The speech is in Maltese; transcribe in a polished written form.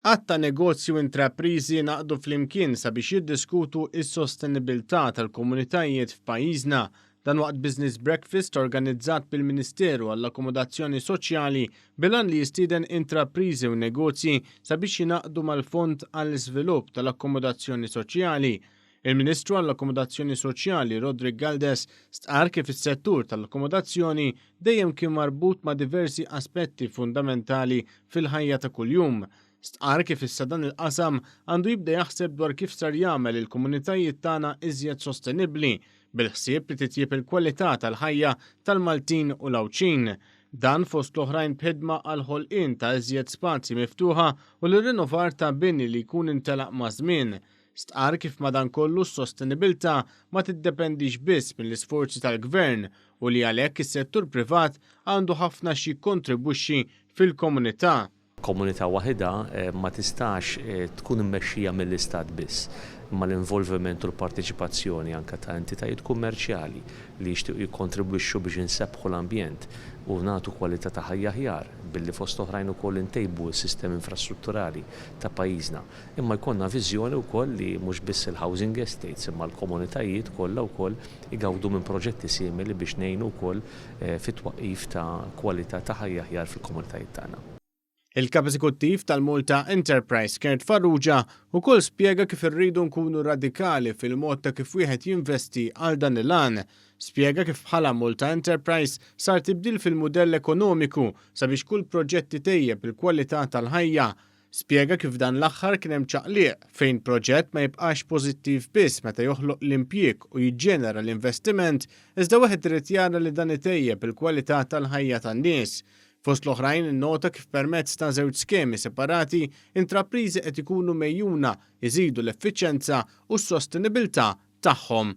Għadd ta' negozji u intrapriżi ngħaqdu flimkien sabiex jiddiskutu s-sostenibilità tal-komunitajiet f'pajjiżna. Dan waqt Business Breakfast organizzat bil-Ministeru għall-Akkomodazzjoni Soċjali bil-għan li jistieden intrapriżi u negozji sabiex jingħaqdu mal-Fond għall-Iżvilupp tal-Akkomodazzjoni Soċjali. Il-Ministru għall-Akkomodazzjoni Soċjali Roderick Galdes stqarr kif is-settur tal-akkomodazzjoni dejjem kien marbut ma' diversi aspetti fundamentali fil-ħajja ta' kuljum. Stqarr kif issa dan il-qasam għandu jibda jaħseb dwar kif sar jagħmel il-komunitajiet tagħna iżjed sostenibbli bil-ħsieb li titjieb il-kwalità tal-ħajja tal-Maltin u l-Għawdxin. Dan fost l-oħrajn b'ħidma għall-ħolqien ta' iżjed spazji miftuħa u l-irrinnovar ta' bini li jkun intelaq maż-żmien. Stqarr kif madankollu s-sostenibilità ma tiddependix biss mill-isforzi tal-Gvern u li għalhekk is-settur privat għandu ħafna x'jikkontribwixxi fil-komunità. Komunità waħidha ma tistax tkun immexxija mill-Istat biss, imma l-involviment u l-parteċipazzjoni anke ta' entitajiet kummerċjali li jixtiequ jikkontribwixxu biex insebbħu l-ambjent u nagħtu kwalità ta' ħajja aħjar billi fost oħrajn ukoll intejbu s-sistemi infrastrutturali ta' pajjiżna. Imma jkollna viżjoni wkoll li mhux biss il-housing estates imma l-komunitajiet kollha wkoll igawdu minn proġetti simili biex ngħinu wkoll fit-twaqqif ta' kwalità ta' ħajja aħjar fil-komunitajiet tagħna. Il-Kap Eżekuttiv tal-Malta Enterprise Kurt Farrugia wkoll spjega kif irridu nkunu radikali fil-mod ta' kif wieħed jinvesti għal dan il-għan. Spjega kif bħala Malta Enterprise sar tibdil fil-mudell ekonomiku sabiex kull proġett itejjeb il-kwalità tal-ħajja. Spjega kif dan l-aħħar kien hemm ċaqliq fejn proġett ma jibqax pożittiv biss meta joħloq l-impjieg u jiġġenera l-investiment iżda wieħed irid jara li dan itejjeb il-kwalità tal-ħajja tan-nies. Fost l-oħrajn innota kif permezz ta' żewġ skemi separati, intrapriżi qed ikunu megħjuna jżidu l-effiċjenza u s-sostenibilità tagħhom.